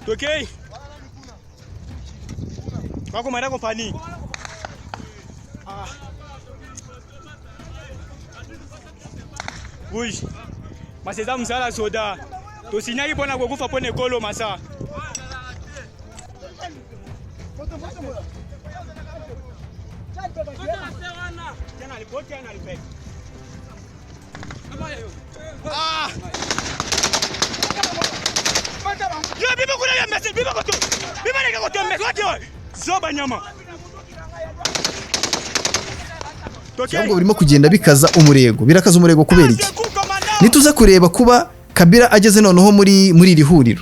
Tokei. Bakomanda kompani. Ah. Oui. Masa eza mosala soda. Tosinyaki mpona kokufa mpona ekolo masa. Ah! Yo biba kuna ya mesi biba koto. Biba neka koto mesi wapi wewe? Zoba nyama. Ahubwo birimo kugenda bikaza umurego. Birakaza umurego kubera iki? Nituza kureba kuba Kabila ageze noneho muri iri huriro,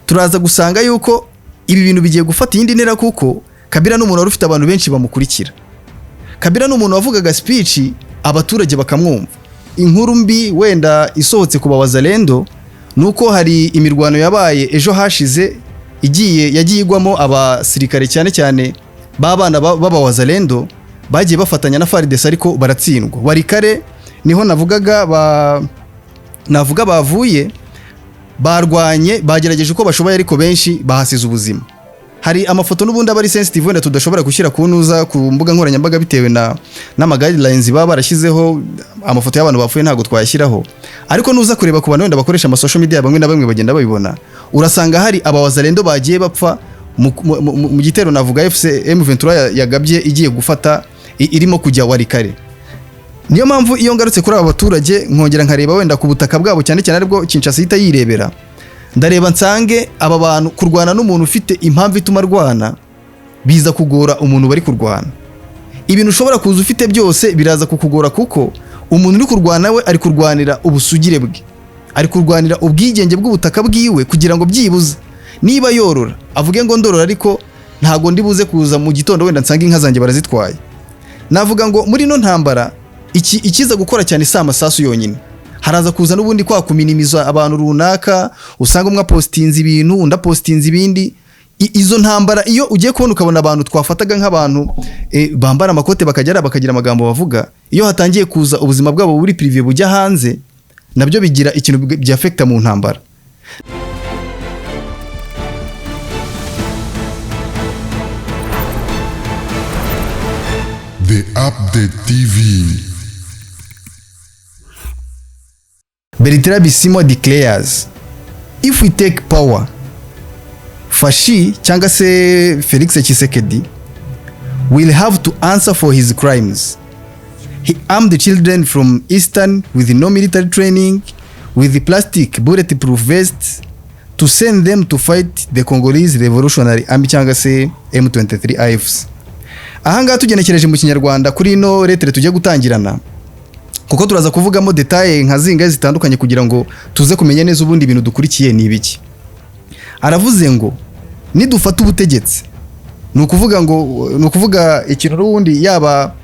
turaza gusanga yuko ibi bintu bigiye gufata iyindi ntera, kuko Kabila ni umuntu wari ufite abantu benshi bamukurikira. Kabila ni umuntu wavugaga speech abaturage bakamwumva. Inkuru mbi wenda isohotse ku bawazalendo ni uko hari imirwano yabaye ejo hashize igiye yagiye igwamo abasirikare, cyane cyane b'abana b'abawazalendo bagiye bafatanya na FARDC, ariko baratsindwa. Walikale niho navugaga navuga bavuye barwanye, bagerageje uko bashoboye, ariko benshi bahasize ubuzima. Hari amafoto n'ubundi aba ari sensitive, wenda tudashobora gushyira ku ntuza ku mbuga nkoranyambaga bitewe na n'ama guidelines baba barashyizeho. Amafoto y'abantu bapfuye ntabwo twayashyiraho, ariko nuza kureba ku bantu wenda bakoresha ama social media, bamwe na bamwe bagenda babibona, urasanga hari abawazalendo bagiye bapfa mu gitero navuga AFC M23 yagabye igiye gufata irimo kujya Walikale. Niyo mpamvu iyo ngarutse kuri aba baturage, nkongera nkareba wenda ku butaka bwabo, cyane cyane aribwo Kinshasa ihita yirebera, ndareba nsange aba bantu kurwana n'umuntu ufite impamvu ituma arwana biza kugora umuntu bari kurwana. Ibintu ushobora kuza ufite byose biraza kukugora, kuko umuntu uri kurwana we ari kurwanira ubusugire bwe, ari kurwanira ubwigenge bw'ubutaka bwiwe, kugira ngo byibuze niba yorora avuge ngo ndorora, ariko ntago ndi buze kuza mu gitondo wenda nsange inka zanjye barazitwaye. Navuga ngo muri ino ntambara iki ikiza gukora cyane si amasasu yonyine, haraza kuza n'ubundi kwa kuminimiza abantu runaka, usanga umwe apostinze ibintu, undi apostinze ibindi. Izo ntambara iyo ugiye kubona ukabona abantu twafataga nk'abantu bambara amakote bakagera bakagira amagambo bavuga, iyo hatangiye kuza ubuzima bwabo buri privé bujya hanze, nabyo bigira ikintu byafekta mu ntambara. The Update TV. Bertrand Bisimwa declares, "If we take power, Fatshi," cyangwa se Felix Tshisekedi, "will have to answer for his crimes. He armed the children from Eastern with no military training, with the plastic bulletproof vests, to send them to fight the Congolese Revolutionary Army," cyangwa se M23 AFC. Ahangaha tugenekereje mu Kinyarwanda kuri ino lettre tugiye gutangirana, kuko turaza kuvugamo détails nka zingahe zitandukanye kugira ngo tuze kumenya neza ubundi ibintu dukurikiye ni ibiki. Aravuze ngo nidufata ubutegetsi, ni ukuvuga ngo ni ukuvuga ikintu n'ubundi yaba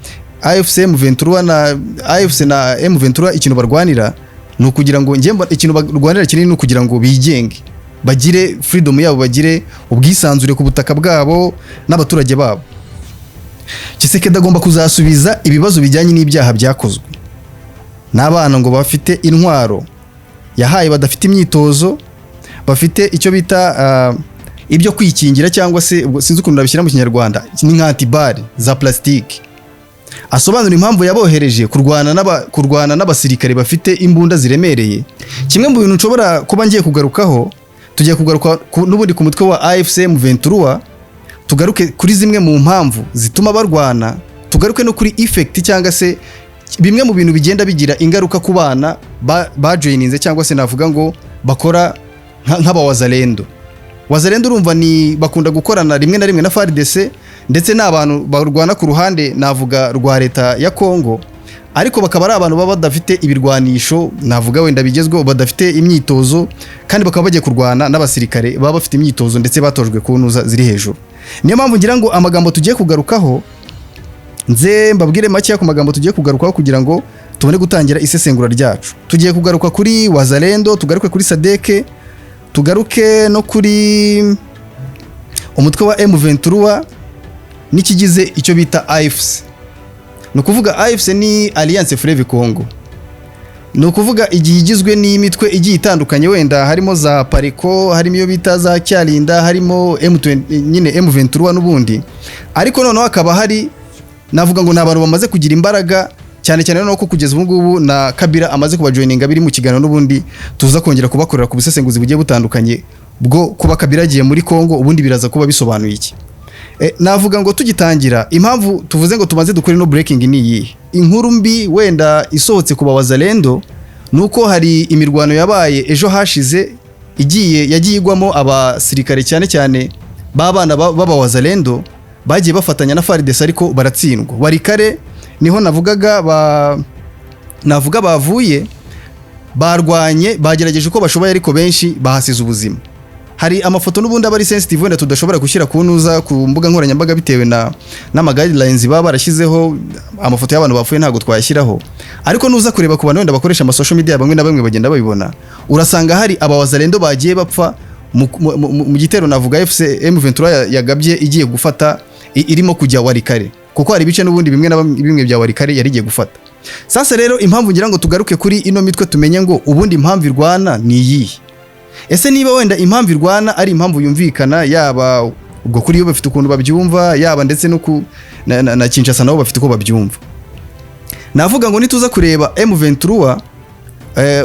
AFC M23 na AFC na M23, ikintu barwanira ni ukugira ngo njye ikintu barwanira kinini ni ukugira ngo bigenge, bagire freedom yabo, bagire ubwisanzure ku butaka bwabo n'abaturage babo. Tshisekedi agomba kuzasubiza ibibazo bijyanye n'ibyaha byakozwe n'abana ngo bafite intwaro yahaye, badafite imyitozo, bafite icyo bita ibyo kwikingira, cyangwa se ubwo sinzi ukuntu nabishyira mu Kinyarwanda, ni nka anti-balles za plastique. Asobanura impamvu yabohereje kurwana n'abasirikare bafite imbunda ziremereye. Kimwe mu bintu nshobora kuba ngiye kugarukaho, tugiye kugaruka n'ubundi ku mutwe wa AFC M23, tugaruke kuri zimwe mu mpamvu zituma barwana, tugaruke no kuri effect cyangwa se bimwe mu bintu bigenda bigira ingaruka ku bana bajoyininze, cyangwa se navuga ngo bakora nk'abawazalendo. Wazalendo urumva ni bakunda gukorana rimwe na rimwe na FARDC, ndetse n'abantu barwana ku ruhande navuga rwa leta ya Congo, ariko bakaba ari abantu baba badafite ibirwanisho navuga wenda bigezweho, badafite imyitozo, kandi bakaba bagiye kurwana n'abasirikare baba bafite imyitozo ndetse batojwe ku ntuza ziri hejuru. Niyo mpamvu ngira ngo amagambo tugiye kugarukaho, nze mbabwire makeya ku magambo tugiye kugarukaho kugira ngo tubone gutangira isesengura ryacu. Tugiye kugaruka kuri Wazalendo, tugaruke kuri SADC, tugaruke no kuri umutwe wa M23 n'ikigize icyo bita AFC. Ni ukuvuga AFC ni Alliance Fleuve Congo. Ni ukuvuga igihe igizwe n'imitwe igiye itandukanye, wenda harimo za Apareco, harimo iyo bita za Cyarinda, harimo M20, nyine M23 n'ubundi. Ariko noneho hakaba hari, navuga ngo ni abantu bamaze kugira imbaraga cyane cyane, noneho ko kugeza ubu ngubu na Kabila amaze kubajoininga. Biri mu kiganiro n'ubundi tuza kongera kubakorera ku busesenguzi bugiye butandukanye bwo kuba Kabila agiye muri Congo, ubundi biraza kuba bisobanuye iki. Navuga ngo tugitangira, impamvu tuvuze ngo tumaze dukore no breaking ni iyihe? Inkuru mbi wenda isohotse ku bawazalendo ni uko hari imirwano yabaye ejo hashize, igiye yagiye igwamo abasirikare, cyane cyane b'abana b'abawazalendo bagiye bafatanya na FARDC, ariko baratsindwa. Walikale niho navugaga ba navuga bavuye, barwanye, bagerageje uko bashoboye, ariko benshi bahasize ubuzima. Hari amafoto n'ubundi aba ari sensitive, wenda tudashobora gushyira ku ntuza ku mbuga nkoranyambaga bitewe na n'ama guidelines baba barashyizeho. Amafoto y'abantu bapfuye ntabwo twayashyiraho, ariko nuza kureba ku bantu wenda bakoresha ama social media, bamwe na bamwe bagenda babibona, urasanga hari abawazalendo bagiye bapfa mu gitero navuga AFC M23 yagabye igiye gufata, irimo kujya Walikale, kuko hari ibice n'ubundi bimwe na bimwe bya Walikale yari igiye gufata. Sasa rero, impamvu ngira ngo tugaruke kuri ino mitwe, tumenye ngo ubundi impamvu irwana ni iyihe? Ese niba wenda impamvu irwana ari impamvu yumvikana, yaba ubwo kuri yo bafite ukuntu babyumva, yaba ndetse no ku na Kinshasa nabo bafite uko babyumva. Navuga ngo nituza kureba M23,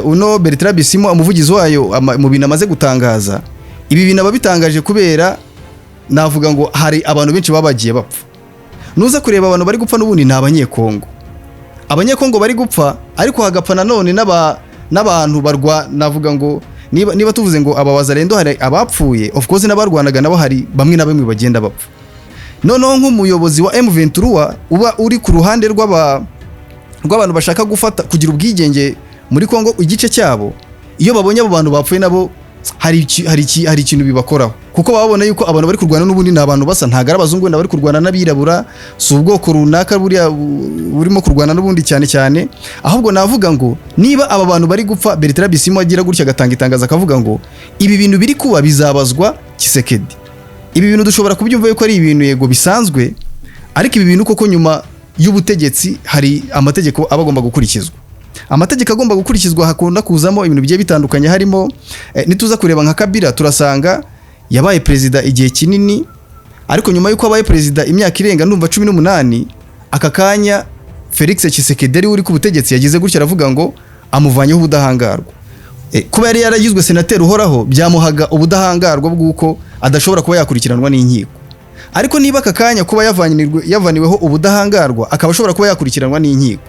uno Bertrand Bisimwa, umuvugizi wayo, mu bintu amaze gutangaza, ibi bintu aba bitangaje kubera navuga ngo hari abantu benshi baba bagiye bapfa. Nuza kureba abantu bari gupfa n'ubundi ni Abanyekongo, Abanyekongo bari gupfa, ariko hagapfa nanone n'abantu barwa. Navuga ngo niba tuvuze ngo aba wazalendo hari abapfuye, of course n'abarwanaga nabo hari bamwe na bamwe bagenda bapfa. Noneho nk'umuyobozi wa M23 uba uri ku ruhande rw'abantu bashaka gufata kugira ubwigenge muri Kongo igice cyabo, iyo babonye abo bantu bapfuye nabo hari ikintu bibakoraho, kuko baba babona yuko abantu bari kurwana n'ubundi ni abantu basa, ntabwo ari abazungu wenda bari kurwana n'abirabura, si ubwoko runaka buriya burimo kurwana n'ubundi cyane cyane. Ahubwo navuga ngo niba aba bantu bari gupfa, Bertrand Bisimwa agira gutya agatanga itangazo akavuga ngo ibi bintu biri kuba bizabazwa Tshisekedi. Ibi bintu dushobora kubyumva yuko ari ibintu yego bisanzwe, ariko ibi bintu koko nyuma y'ubutegetsi hari amategeko aba agomba gukurikizwa. Amategeko agomba gukurikizwa hakunda kuzamo ibintu bigiye bitandukanye, harimo nituza kureba nka Kabila, turasanga yabaye perezida igihe kinini, ariko nyuma y'uko abaye perezida imyaka irenga ndumva 18, aka kanya Felix Tshisekedi ari we uri ku butegetsi yagize gutya aravuga ngo amuvanyeho ubudahangarwa. Kuba yari yaragizwe senateri uhoraho byamuhaga ubudahangarwa bw'uko adashobora kuba yakurikiranwa n'inkiko. Ariko niba aka kanya kuba yavaniweho ubudahangarwa akaba ashobora kuba yakurikiranwa n'inkiko,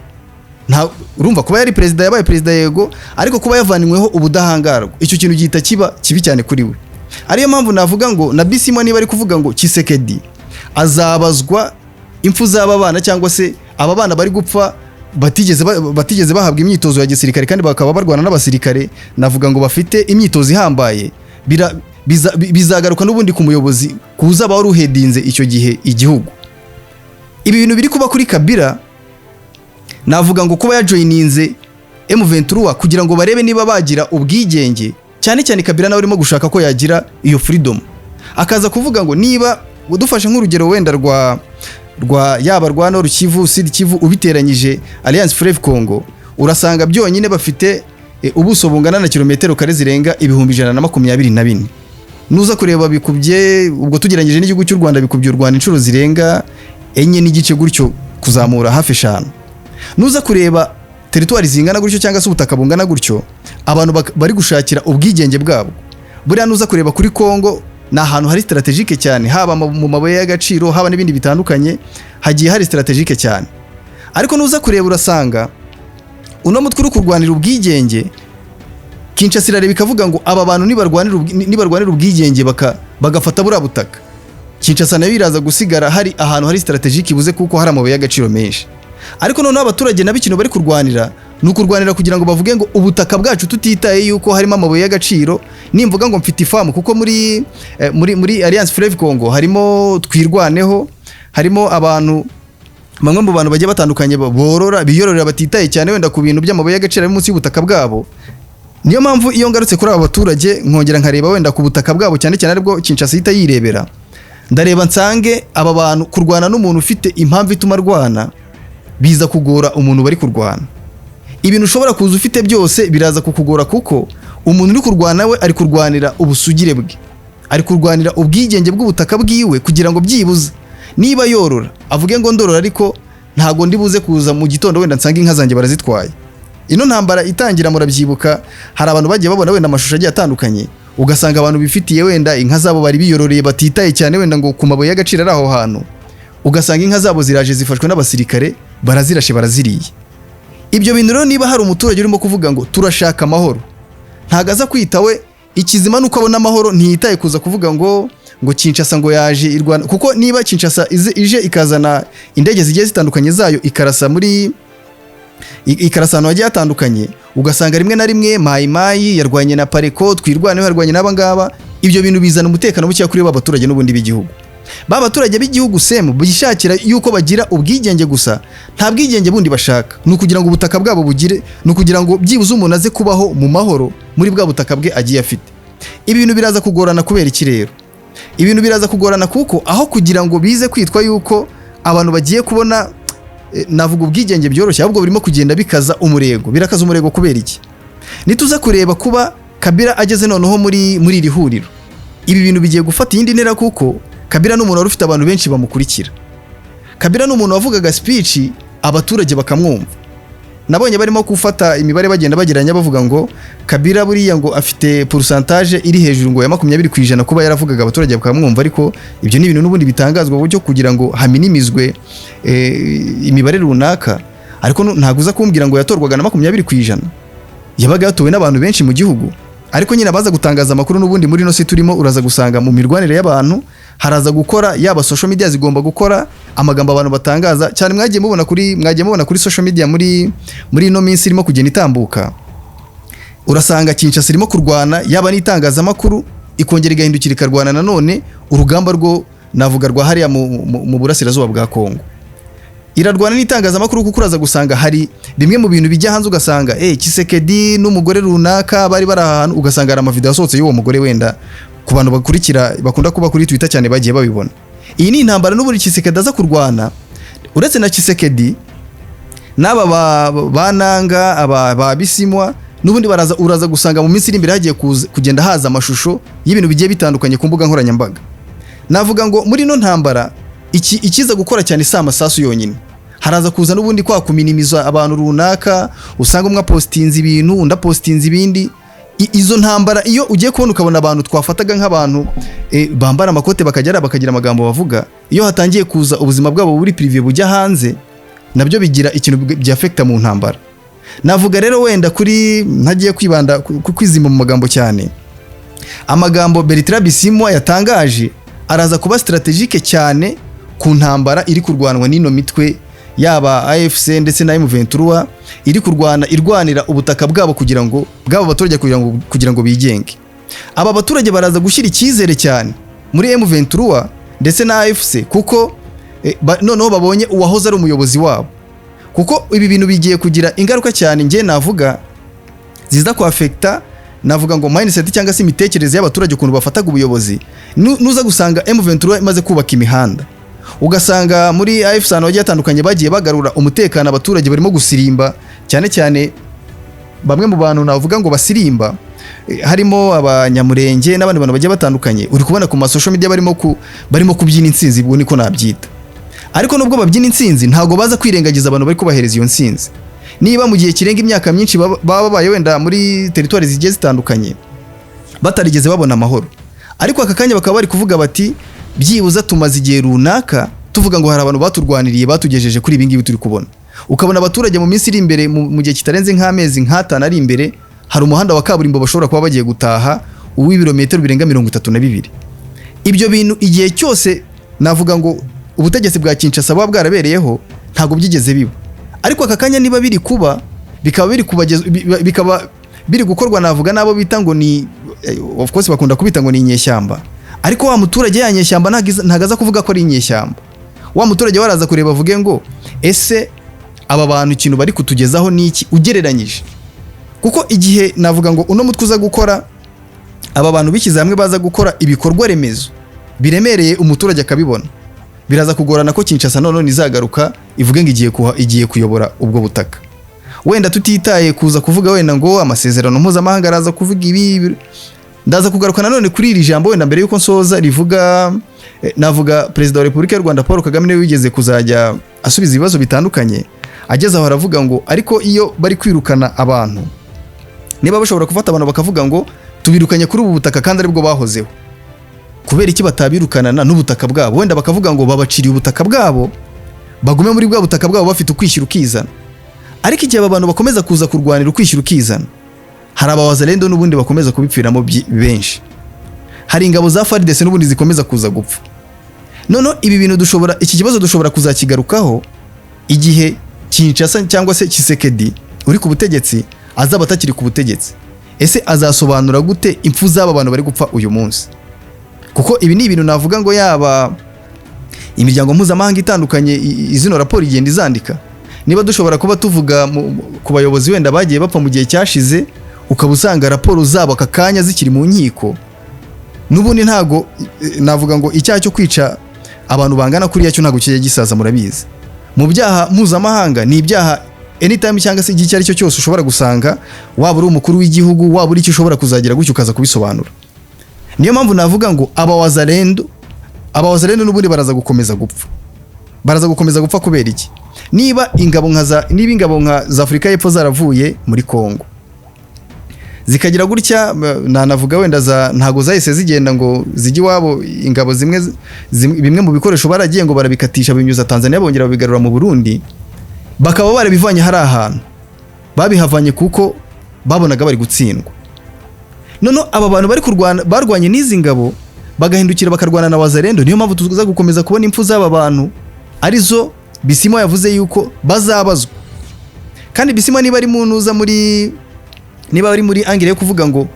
nta urumva kuba yari perezida, yabaye perezida yego, ariko kuba yavaniweho ubudahangarwa, icyo kintu gihita kiba kibi cyane kuri we. Ariyo mpamvu navuga ngo na Bisimwa niba ari kuvuga ngo Tshisekedi azabazwa impfu z'aba bana, cyangwa se aba bana bari gupfa batigeze bahabwa imyitozo ya gisirikare kandi bakaba barwana n'abasirikare, navuga ngo bafite imyitozo ihambaye, bizagaruka n'ubundi ku muyobozi kuzaba wari uhedinze icyo gihe igihugu. Ibi bintu biri kuba kuri Kabila, navuga ngo kuba yajoininze M23 kugira ngo barebe niba bagira ubwigenge, cyane cyane Kabila nawe urimo gushaka ko yagira iyo freedom, akaza kuvuga ngo niba dufashe nk'urugero wenda rwa yaba rwa Nord Kivu, Sud Kivu, ubiteranyije Alliance Fleuve Congo, urasanga byonyine bafite ubuso bungana na kilometero kare zirenga 124,000. Nuza kureba bikubye, ubwo tugereranyije n'igihugu cy'u Rwanda, bikubye u Rwanda inshuro zirenga enye n'igice gutyo kuzamura hafi eshanu. Nuza kureba teritwari zingana gutyo cyangwa se ubutaka bungana gutyo abantu bari gushakira ubwigenge bwabwo, buriya nuza kureba kuri Congo ni ahantu hari stratégique cyane, haba mu mabuye y'agaciro, haba n'ibindi bitandukanye, hagiye hari stratégique cyane. Ariko nuza kureba urasanga uno mutwe uri kurwanira ubwigenge, Kinshasa irareba ikavuga ngo aba bantu nibarwanira ubwigenge bagafata buriya butaka, Kinshasa nayo iraza gusigara hari ahantu hari stratégique ibuze, kuko hari amabuye y'agaciro menshi. Ariko noneho abaturage nabo ikintu bari kurwanira ni ukurwanira kugira ngo bavuge ngo ubutaka bwacu, tutitaye yuko harimo amabuye y'agaciro, nimvuga ngo mfite ifamu, kuko muri Alliance Fleuve Congo harimo Twirwaneho, harimo abantu bamwe mu bantu bagiye batandukanye borora, biyororera, batitaye cyane wenda ku bintu by'amabuye y'agaciro ari munsi y'ubutaka bwabo. Niyo mpamvu iyo ngarutse kuri aba baturage nkongera nkareba wenda ku butaka bwabo, cyane cyane aribwo Kinshasa ihita yirebera, ndareba nsange aba bantu kurwana n'umuntu ufite impamvu ituma arwana biza kugora umuntu bari kurwana. Ibintu ushobora kuza ufite byose biraza kukugora, kuko umuntu uri kurwana we ari kurwanira ubusugire bwe, ari kurwanira ubwigenge bw'ubutaka bwiwe, kugira ngo byibuze niba yorora avuge ngo ndorora, ariko ntago ndi buze kuza mu gitondo wenda nsange inka zanjye barazitwaye. Ino ntambara itangira, murabyibuka, hari abantu bagiye babona wenda amashusho agiye atandukanye, ugasanga abantu bifitiye wenda inka zabo bari biyororeye, batitaye cyane wenda ngo ku mabuye y'agaciro ari aho hantu, ugasanga inka zabo ziraje zifashwe n'abasirikare, barazirashe, baraziriye. Ibyo bintu rero, niba hari umuturage urimo kuvuga ngo turashaka amahoro, ntago aza kwita we, ikizima nuko abona amahoro, ntiyitaye kuza kuvuga ngo Kinshasa ngo yaje i Rwanda. Kuko niba Kinshasa ije ikazana indege zigiye zitandukanye zayo, ikarasa muri ikarasa ahantu hagiye hatandukanye, ugasanga rimwe na rimwe Mayi Mayi yarwanye na Apareco, Twirwaneho yarwanye n'aba ngaba, ibyo bintu bizana umutekano mukeya kuri ba baturage n'ubundi b'igihugu. Ba baturage b'igihugu semu bishakira yuko bagira ubwigenge gusa, nta bwigenge bundi bashaka, ni ukugira ngo ubutaka bwabo bugire, ni ukugira ngo byibuze umuntu aze kubaho mu mahoro muri bwa butaka bwe agiye afite. Ibi bintu biraza kugorana. Kubera iki rero? Ibintu biraza kugorana kuko aho kugira ngo bize kwitwa yuko abantu bagiye kubona navuga ubwigenge byoroshye, ahubwo birimo kugenda bikaza umurego. Birakaza umurego kubera iki? Nituza kureba kuba Kabila ageze noneho muri iri huriro, ibi bintu bigiye gufata iyindi ntera, kuko Kabila ni umuntu wari ufite abantu benshi bamukurikira. Kabila ni umuntu wavugaga speech abaturage bakamwumva. Nabonye barimo gufata imibare, bagenda bagereranya, bavuga ngo Kabila buriya ngo afite pourcentage iri hejuru ngo ya 20% kuba yaravugaga abaturage bakamwumva. Ariko ibyo ni ibintu n'ubundi bitangazwa buryo kugira ngo haminimizwe imibare runaka, ariko ntabwo uza kumbwira ngo yatorwaga na 20%, yabaga yatowe n'abantu benshi mu gihugu. Ariko nyine abaza gutangaza amakuru n'ubundi muri ino si turimo, uraza gusanga mu mirwanire y'abantu haraza gukora, yaba social media zigomba gukora, amagambo abantu batangaza cyane. Mwagiye mubona kuri social media muri ino minsi irimo kugenda itambuka, urasanga Kinshasa irimo kurwana yaba n'itangazamakuru, ikongera igahindukira ikarwana nanone urugamba rwo navuga rwa hariya mu burasirazuba bwa Kongo. Irarwana n'itangazamakuru kuko uraza gusanga hari bimwe mu bintu bijya hanze, ugasanga Tshisekedi n'umugore runaka bari bari ahantu, ugasanga hari amavideo asohotse y'uwo mugore. Wenda ku bantu bakurikira, bakunda kuba kuri Twitter cyane, bagiye babibona. Iyi ni intambara n'ubundi Tshisekedi aza kurwana. Uretse na Tshisekedi, n'aba ba Nanga, aba ba Bisimwa n'ubundi baraza. Uraza gusanga mu minsi iri imbere hagiye kugenda haza amashusho y'ibintu bigiye bitandukanye ku mbuga nkoranyambaga. Navuga ngo muri ino ntambara iki ikiza gukora cyane si amasasu yonyine, haraza kuza n'ubundi kwa kuminimiza abantu runaka, usanga umwe apostinze ibintu, undi apostinze ibindi. Izo ntambara iyo ugiye kubona ukabona abantu twafataga nk'abantu bambara amakote bakagera bakagira amagambo bavuga, iyo hatangiye kuza ubuzima bwabo buri privé bujya hanze, nabyo bigira ikintu byafekita mu ntambara. Navuga rero wenda kuri ntagiye kwibanda ku kwizima mu magambo cyane, amagambo Bertrand Bisimwa yatangaje araza kuba stratégique cyane ku ntambara iri kurwanwa n'ino mitwe, yaba AFC ndetse na M23, iri kurwana irwanira ubutaka bwabo kugira ngo bwabo baturage kugira ngo bigenge. Aba baturage baraza gushyira icyizere cyane muri M23 ndetse na AFC, kuko noneho babonye uwahoze ari umuyobozi wabo, kuko ibi bintu bigiye kugira ingaruka cyane, njye navuga ziza kwafekita, navuga ngo mindset cyangwa se imitekerereze y'abaturage, ukuntu bafataga ubuyobozi. Nuza gusanga M23 imaze kubaka imihanda, ugasanga muri AFC ahantu hagiye hatandukanye bagiye bagarura umutekano, abaturage barimo gusirimba, cyane cyane bamwe mu bantu navuga ngo basirimba, harimo Abanyamurenge n'abandi bantu bagiye batandukanye, uri kubona ku ma social media barimo kubyina intsinzi, ubwo niko nabyita. Ariko nubwo babyina intsinzi, ntabwo baza kwirengagiza abantu bari kubahereza iyo ntsinzi. Niba mu gihe kirenga imyaka myinshi baba babaye wenda muri teritwari zigiye zitandukanye batarigeze babona amahoro, ariko aka kanya bakaba bari kuvuga bati byibuze tumaze igihe runaka tuvuga ngo hari abantu baturwaniriye, batugejeje kuri ibi ngibi turi kubona, ukabona abaturage mu minsi iri imbere, mu gihe kitarenze nk'amezi nk'atanu ari imbere, hari umuhanda wa kaburimbo bashobora kuba bagiye gutaha uw'ibirometero birenga 32. Ibyo bintu igihe cyose navuga ngo ubutegetsi bwa Kinshasa buba bwarabereyeho ntabwo byigeze biba. Ariko aka kanya niba biri kuba, bikaba biri kubageza, bikaba biri gukorwa navuga n'abo bita ngo ni of course bakunda kubita ngo ni inyeshyamba, ariko wa muturage ya nyeshyamba ntabwo aza kuvuga ko ari inyeshyamba. Wa muturage waraza kureba avuge ngo ese aba bantu ikintu bari kutugezaho ni iki ugereranyije? Kuko igihe navuga ngo uno mutwe uza gukora, aba bantu bishyize hamwe baza gukora ibikorwa remezo biremereye, umuturage akabibona, biraza kugorana ko Kinshasa none izagaruka ivuge ngo igiye kuyobora ubwo butaka. Wenda tutitaye kuza kuvuga wenda ngo amasezerano mpuzamahanga araza kuvuga ibi, ndaza kugaruka nanone kuri iri jambo wenda mbere yuko nsoza rivuga, navuga Perezida wa Repubulika y'u Rwanda Paul Kagame niwe wigeze kuzajya asubiza ibibazo bitandukanye. Ageze aho aravuga ngo ariko iyo bari kwirukana abantu, niba bashobora gufata abantu bakavuga ngo tubirukanye kuri ubu butaka kandi aribwo bahozeho, kubera iki batabirukanana n'ubutaka bwabo? Wenda bakavuga ngo babaciriye ubutaka bwabo, bagume muri bwa butaka bwabo bafite ukwishyira ukizana. Ariko igihe aba bantu bakomeza kuza kurwanira ukwishyira ukizana, hari abawazalendo n'ubundi bakomeza kubipfiramo benshi, hari ingabo za FARDC n'ubundi zikomeza kuza gupfa. Noneho ibi bintu dushobora, iki kibazo dushobora kuzakigarukaho igihe Kinshasa cyangwa se Tshisekedi uri ku butegetsi azaba atakiri ku butegetsi. Ese azasobanura gute impfu z'aba bantu bari gupfa uyu munsi? Kuko ibi ni ibintu navuga ngo yaba imiryango mpuzamahanga itandukanye, zino raporo igenda izandika. Niba dushobora kuba tuvuga ku bayobozi wenda bagiye bapfa mu gihe cyashize, ukaba usanga raporo zabo aka kanya zikiri mu nkiko n'ubundi, ntago navuga ngo icyaha cyo kwica abantu bangana kuriya cyo ntabwo kijya gisaza. Murabizi, mu byaha mpuzamahanga ni ibyaha anytime cyangwa se igihe icyo ari cyo cyose ushobora gusanga, waba uri umukuru w'igihugu, waba uri icyo, ushobora kuzagira gutyo ukaza kubisobanura. Niyo mpamvu navuga ngo abawazalendo n'ubundi baraza gukomeza gupfa. Baraza gukomeza gupfa kubera iki? Niba ingabo nka za Afurika y'Epfo zaravuye muri Kongo zikagira gutya, nanavuga wenda za ntago zahise zigenda ngo zijye iwabo. Ingabo zimwe bimwe mu bikoresho baragiye ngo barabikatisha, binyuza Tanzania, bongera babigarura mu Burundi, bakaba barabivanye hari ahantu babihavanye kuko babonaga bari gutsindwa. Noneho aba bantu bari kurwana, barwanye n'izi ngabo, bagahindukira bakarwana na wazalendo. Niyo mpamvu tuza gukomeza kubona impfu z'aba bantu, arizo Bisimwa yavuze yuko bazabazwa. Kandi Bisimwa niba ari mu ntuza muri, niba ari muri angle yo kuvuga ngo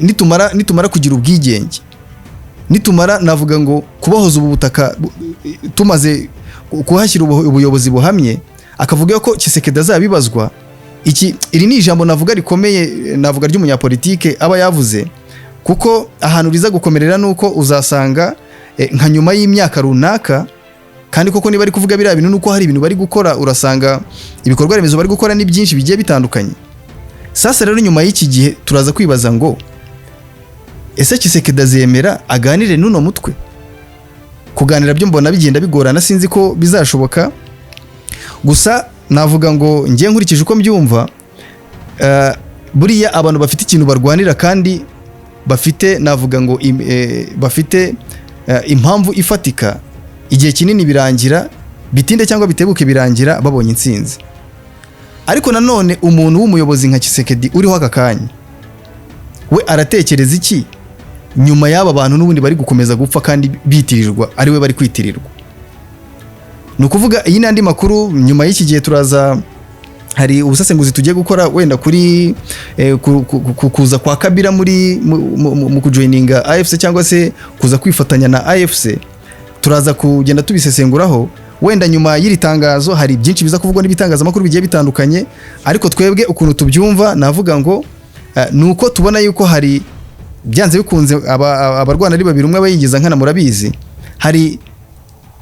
nitumara kugira ubwigenge, nitumara navuga ngo kubohoza ubu butaka, tumaze kuhashyira ubuyobozi buhamye, akavuga ko Tshisekedi azabibazwa. Iki iri ni ijambo navuga rikomeye, navuga ry'umunyapolitike aba yavuze, kuko ahantu riza gukomerera nuko uzasanga nka nyuma y'imyaka runaka. Kandi koko niba ari kuvuga biriya bintu nuko hari ibintu bari gukora, urasanga ibikorwa remezo bari gukora ni byinshi bigiye bitandukanye. Sasa rero nyuma y'iki gihe turaza kwibaza ngo ese Tshisekedi azemera aganire n'uno mutwe? Kuganira byo mbona bigenda bigorana, sinzi ko bizashoboka. Gusa navuga ngo ngiye nkurikije uko mbyumva, buriya abantu bafite ikintu barwanira kandi bafite, navuga ngo bafite impamvu ifatika, igihe kinini birangira, bitinde cyangwa bitebuke, birangira babonye intsinzi. Ariko nanone umuntu w'umuyobozi nka Tshisekedi uriho aka kanya, we aratekereza iki nyuma y'aba bantu n'ubundi bari gukomeza gupfa kandi bitirirwa ari we bari kwitirirwa? Ni ukuvuga iyi n'andi makuru nyuma y'iki gihe turaza, hari ubusesenguzi tugiye gukora wenda kuri kuza kwa Kabila muri mu kujoininga AFC cyangwa se kuza kwifatanya na AFC. Turaza kugenda tubisesenguraho wenda nyuma y'iri tangazo. Hari byinshi biza kuvugwa n'ibitangazamakuru bigiye bitandukanye, ariko twebwe ukuntu tubyumva, navuga ngo ni uko tubona yuko hari byanze bikunze abarwana ari babiri, umwe aba yigiza nkana. Murabizi, hari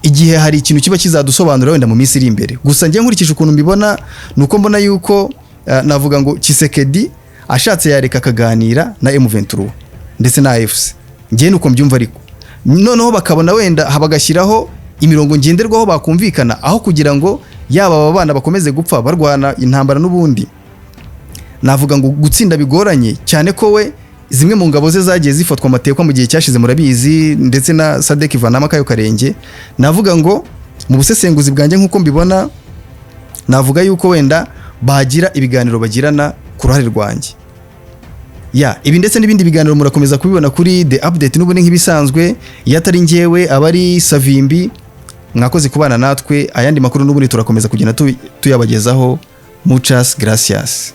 igihe hari ikintu kiba kizadusobanura wenda mu minsi iri imbere. Gusa njye nkurikije ukuntu mbibona, ni uko mbona yuko navuga ngo Tshisekedi ashatse yareka akaganira na M23 ndetse na AFC. Njye nuko mbyumva, ariko noneho bakabona wenda bagashyiraho imirongo ngenderwaho bakumvikana, aho kugira ngo yaba aba bana bakomeze gupfa barwana intambara n'ubundi navuga ngo gutsinda bigoranye cyane, ko we zimwe mu ngabo ze zagiye zifatwa amatekwa mu gihe cyashize, murabizi, ndetse na SADC ivanamo akayo karenge. Navuga ngo mu busesenguzi bwanjye nk'uko mbibona, navuga yuko wenda bagira ibiganiro bagirana ku ruhare rwanjye. Ya, ibi ndetse n'ibindi biganiro murakomeza kubibona kuri The Update n'ubundi nk'ibisanzwe. Iyo atari njyewe aba ari Savimbi. Mwakoze kubana natwe. Ayandi makuru n'ubundi turakomeza kugenda tuyabagezaho. Muchas gracias.